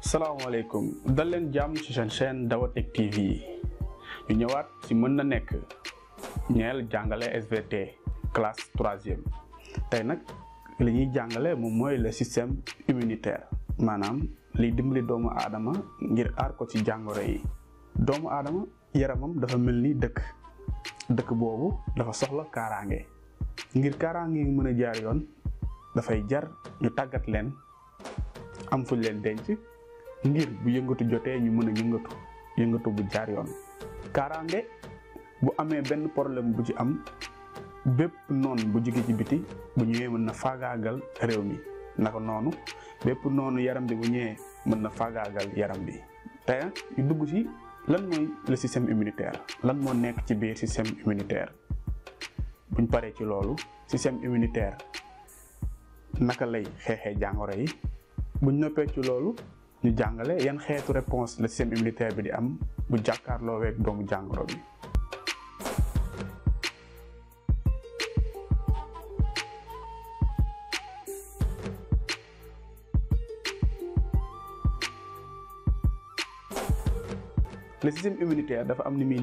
salaamaaleykum dal leen jàmm ci seen chaîne Daawatech TV ñu ñëwaat ci mën na nekk ñeel jàngale SVT classe 3e tey nag li ñuy jàngale moom mooy le système immunitaire maanaam liy dimbali doomu aadama ngir aar ko ci jàngoro yi. doomu aadama yaramam dafa mel ni dëkk boobu dafa soxla kaaraange ngir kaaraange ngi mën a jaar yoon dafay jar ñu tàggat leen am fuñ leen denc ngir bu yëngatu jotee ñu mën a yëngatu bu jaar yoon. kaaraange bu amee benn problème bu ci am bépp noon bu jóge ci biti bu ñëwee mën na faagaagal réew mi naka noonu bépp noonu yaram bi bu ñëwee mën na faagaagal yaram bi. tey ñu dugg ci lan mooy le système immunitaire lan moo nekk ci biir système immunitaire buñ paree ci loolu système immunitaire naka lay xeexee jàngoro yi buñ noppee ci loolu ñu jàngale yan xeetu réponse le système immunitaire bi di am bu jàkkaarloo weeg doomu jàngoro bi. le système immunitaire dafa am ni muy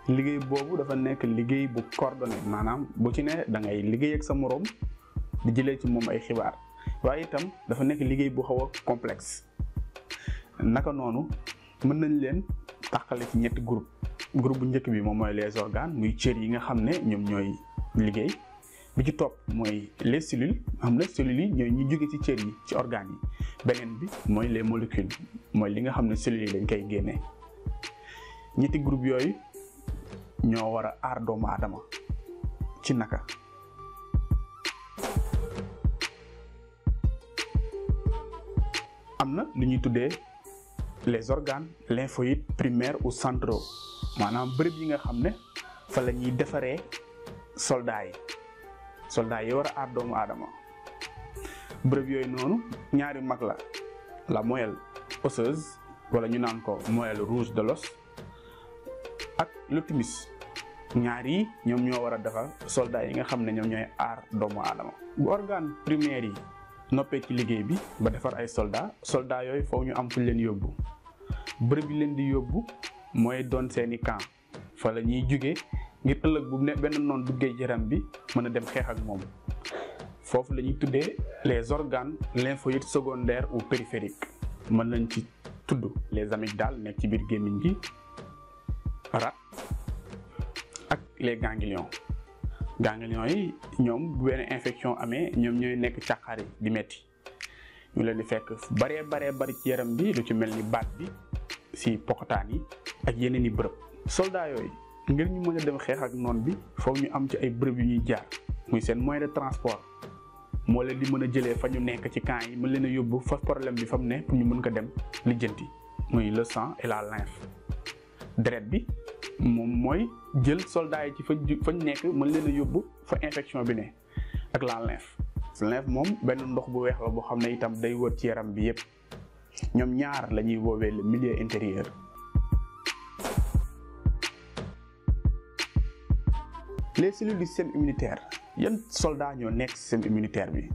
liggéey boobu dafa nekk liggéey bu coordonné maanaam bu ci ne da ngay liggéey ak sa moroom di jëlee ci moom ay xibaar waaye itam dafa nekk liggéey bu xaw a complexe. naka noonu mën nañ leen tàqale ci ñetti groupe bu njëkk bi moom mooy les organes muy cër yi nga xam ne ñoom ñooy liggéey bi ci topp mooy les cellules xam ne cellules yi ñooy ñu jóge ci cër yi ci organes yi beneen bi mooy les molécules mooy li nga xam ne cellules yi dañ koy génnee. ñetti groupe yooyu ñoo war a aar doomu aadama ci naka. am na lu ñuy tuddee les organes lymphoïdes primaires ou centraux maanaam bërëb yi nga xam ne fa la ñuy defaree soldats yi war a aar doomu aadama. bërëb yooyu noonu ñaari mag la moelle osseuse wala ñu naan ko moelle rouge de l'os ak le thymus. ñaar yi ñoom ñoo war a defar soldats yi nga xam ne ñoom ñooy aar doomu aadama. bu organe primaire yi noppee ci liggéey bi ba defar ay soldats yooyu foofu ñu am fuñ leen yóbbu bërëb yi leen di yóbbu mooy doon seeni camp fa la ñuy jóge ngir ëllëg bu ne benn noon duggee yaram bi mën a dem xeex ak moom. foofu la ñuy tuddee les organes lymphoïdes secondaires ou périphériques mën nañ ci tudd les amygdales nekk ci biir gémmiñ gi rat ak les ganglions yi ñoom bu benn infection amee ñoom ñooy nekk càqaar yi di metti ñu leen di fekk bari ci yaram bi lu ci mel ni baat bi si pokotaan yi ak yeneen i bërëb. soldats yooyu ngir ñu mën a dem xeex ak noon bi foofu ñu am ci ay bërëb yu ñuy jaar muy seen moyen de transport moo leen di mën a jëlee fa ñu nekk ci camp yi mën leen a yóbbu fa problème bi fa mu ne pour ñu mën ko dem lijjanti muy le sang et la lymphe. deret bi moom mooy jël soldats yi ci fañ nekk mën leen a yóbbu fa infection bi ne ak la lymphe moom benn ndox bu weex la boo xam ne itam day wër ci yaram bi yépp ñoom ñaar la ñuy woowee le milieu intérieur. les cellules du système immunitaire yan soldats ñoo nekk système immunitaire bi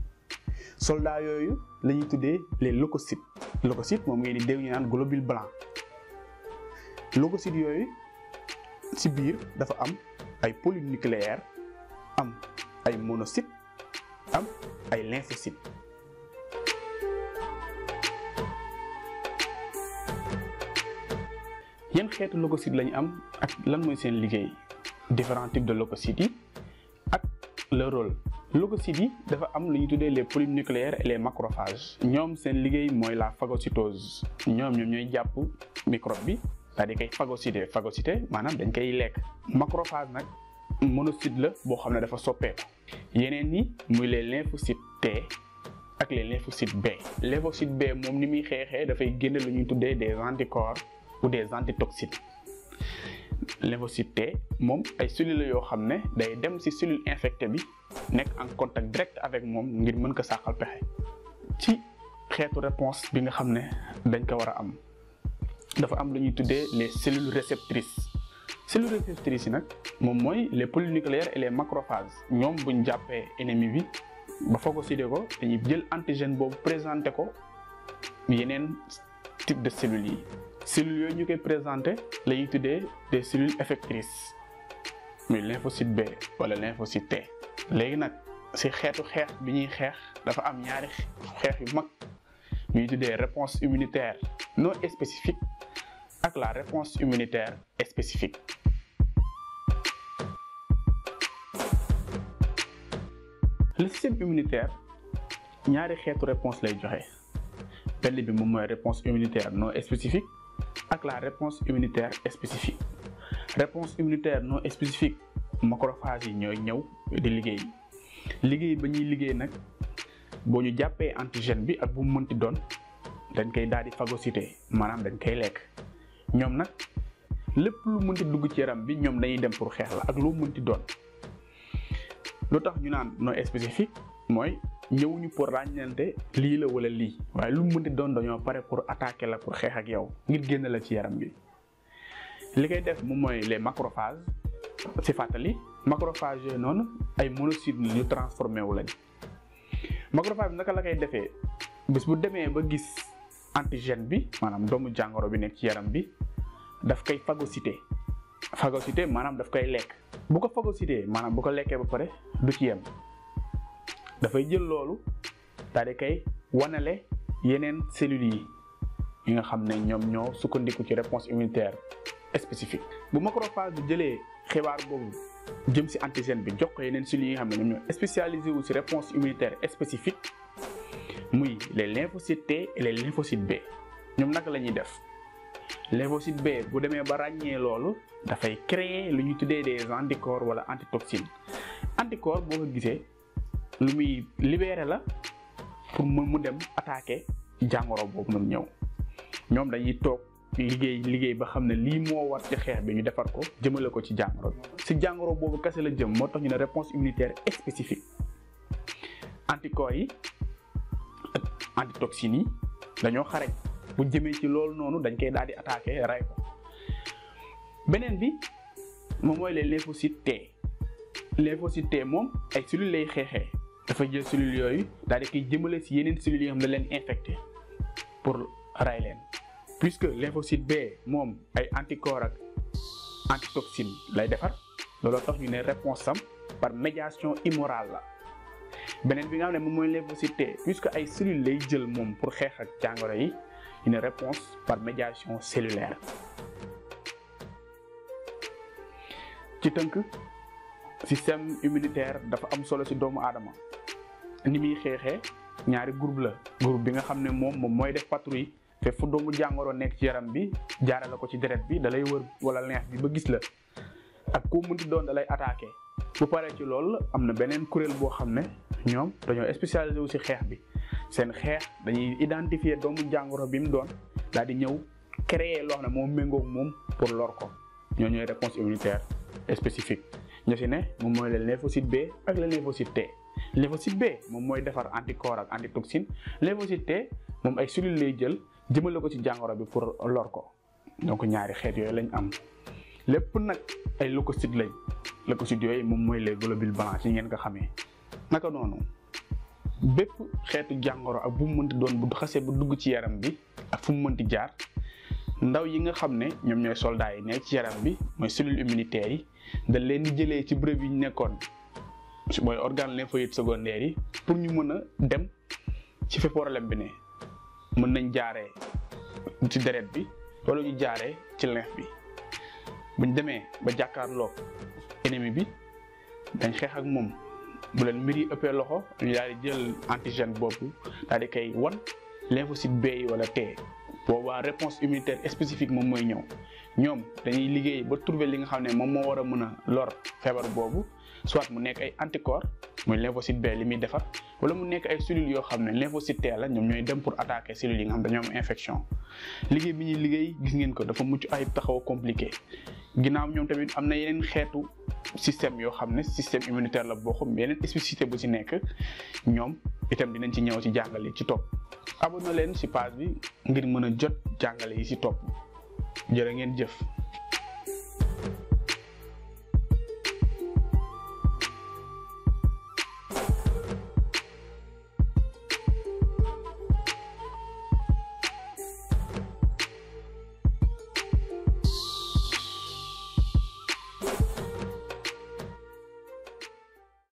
soldats yooyu la ñuy tuddee les leucocytes moom ngeen di dégg ñu naan globule blanc. leucocytes yooyu ci biir dafa am ay polynucléaires am ay monocytes am ay lymphocytes. yan xeetu leucocytes lañu am ak lan mooy seen liggéey différents types de leucocytes yi ak leur rôle. leucocytes yi dafa am lu ñu tuddee les polynucléaires et les macrophages ñoom seen liggéey mooy la phagocytose ñoom ñooy jàpp microbe bi daal di koy phagocyté maanaam dañ koy lekk. macrophage nag monocyte la boo xam ne dafa soppeeku. yeneen ni muy les lymphocytes T ak les lymphocytes B. lymphocyte B moom ni muy xeexee dafay génne lu ñuy tuddee des anticorps ou des antitoxines. lymphocyte T moom ay cellules la yoo xam ne day dem ci cellule infectée bi nekk en contact direct avec moom ngir mën ko sàqal pexe. ci xeetu réponse bi nga xam ne dañ ko war a am dafa am lu ñuy tuddee les cellules réceptrices yi nag moom mooy les polynucléaires et les macrophages ñoom buñ jàppee ennemi bi ba phagocyté ko dañuy jël antigène boobu présenté ko yeneen type de cellules yi cellules yooyu ñu koy présenté la ñuy tuddee des cellules effectrices muy lymphocyte B wala lymphocyte T. léegi nag si xeetu xeex bi ñuy xeex dafa am ñaari xeex yu mag ñuy tuddee réponse immunitaire non spécifique ak la réponse immunitaire spécifique. le système immunitaire ñaari xeetu réponse lay joxe benn bi moom mooy réponse immunitaire non spécifique ak la réponse immunitaire spécifique. réponse immunitaire non spécifique macrophages yi ñooy ñëw di liggéey ba ñuy liggéey nag boo ñu jàppee antigène bi ak bu mu mënti doon dañ koy daal di phagocyter maanaam dañ koy lekk. ñoom nag lépp lu mënti dugg ci yaram bi ñoom dañuy dem pour xeex la ak lu mënti doon. lu tax ñu naan non spécifique mooy ñëwuñu pour ràññante lii la wala lii waaye lu mënti doon dañoo pare pour attaquer la pour xeex ak yow ngir génn la ci yaram bi. li koy def moom mooy les macrophages ci fàttali macrophages yooyu noonu ay monocytes yu transformé wu lañ. macrophage bi naka la koy defee bis bu demee ba gis antigène bi maanaam doomu jàngoro bi nekk ci yaram bi daf koy phagocyter maanaam daf koy lekk. bu ko phagocyter maanaam bu ko lekkee ba pare du ci yem dafay jël loolu daal di koy wanale yeneen cellules yi nga xam ne ñoom ñoo sukkandiku ci réponse immunitaire spécifique. bu macrophage bi jëlee xibaar boobu jëm ci antigène bi jox ko yeneen cellules yi nga xam ne ñoom ñoo spécialisé wu ci réponse immunitaire spécifique muy les lymphocytes T et les lymphocytes B. ñoom naka la ñuy def lymphocyte B bu demee ba ràññee loolu dafay créer lu ñuy tuddee des anticorps wala antitoxines. anticorps boo ko gisee lu muy libéré la pour mu dem attaquer jàngoro boobu noonu ñëw. ñoom dañuy toog liggéey ba xam ne lii moo war ci xeex bi ñu defar ko jëmale ko ci jàngoro bi. si jàngoro boobu kese la jëm moo tax ñu ne réponse immunitaire spécifique. anticorps yi ak antitoxines yi dañoo xarañ bu jëmee ci loolu noonu dañ koy daal di attaquer ray ko. beneen bi moom mooy les lymphocytes T. lymphocyte T moom ay cellules lay xeexee dafa jël cellules yooyu daal di koy jëmale si yeneen cellules yi nga xam ne leen infecté pour ray leen. puisque lymphocyte B moom ay anticorps ak antitoxine lay defar looloo tax ñu ne réponse am par médiation immorale la. beneen bi nga xam ne moom mooy lymphocyte T puisque ay cellules lay jël moom pour xeex ak jàngoro yi ñu ne réponse par médiation cellulaire. ci tënk système immunitaire dafa am solo ci doomu aadama ni muy xeexee ñaari groupe la groupe bi nga xam ne moom mooy def patrouille te fu doomu jàngoro nekk ci yaram bi jaarale ko ci deret bi da lay wër wala neex bi ba gis la ak koo mënti doon da lay attaqué. bu paree ci loolu am na beneen kuréel boo xam ne ñoom dañoo spécialisé wu ci xeex bi seen xeex dañuy identifier doomu jàngoro bi mu doon daal di ñëw créer loo xam ne moom méngoog moom pour lor ko ñoo ñooy réponse immunitaire spécifique. ñoo si ne moom mooy le lymphocyte B ak le lymphocyte T. lymphocyte B moom mooy defar anticorps ak antitoxine. lymphocyte T moom ay cellules lay jël jëmale ko ci jàngoro bi pour lor ko. donc ñaari xeet yooyu lañ am lépp nag ay leucocytes lañ. leucocytes yooyu moom mooy les globules blancs yi ngeen ko xamee. naka noonu bépp xeetu jàngoro ak bu mu mënti doon bu xasee bu dugg ci yaram bi ak fu mu mënti jaar ndaw yi nga xam ne ñoom ñooy soldats yi nekk ci yaram bi mooy cellules immunitaires yi dañ leen di jëlee ci bërëb yi ñu nekkoon mooy organes lymphoïdes secondaires yi pour ñu mën a dem ci fi problème bi ne mën nañ jaaree ci deret bi wala ñu jaaree ci lymphe bi buñ demee ba jàkkaarloo ennemi bi dañ xeex ak moom bu leen mbir yi ëppee loxo ñu daal di jël antigène boobu daal di koy wan lymphocyte B yi wala T. boobaa réponse immunitaire spécifique moom mooy ñëw ñoom dañuy liggéey ba trouver li nga xam ne moom moo war a mën a lor feebar boobu soit mu nekk ay anticorps muy lymphocyte B li muy defar wala mu nekk ay cellules yoo xam ne lymphocyte T la ñoom ñooy dem pour attaquer cellules yi nga xam dañoo am infection. liggéey bi ñuy liggéey gis ngeen ko dafa mucc ayib taxaw compliqué ginnaaw ñoom tamit am na yeneen xeetu système yoo xam ne système immunitaire la boo xam yeneen spécificité bu ci nekk ñoom itam dinañ ci ñëw ci jàngale ci topp. abonné leen ci page bi ngir mën a jot jàngale yi ci topp jërë ngeen jëf.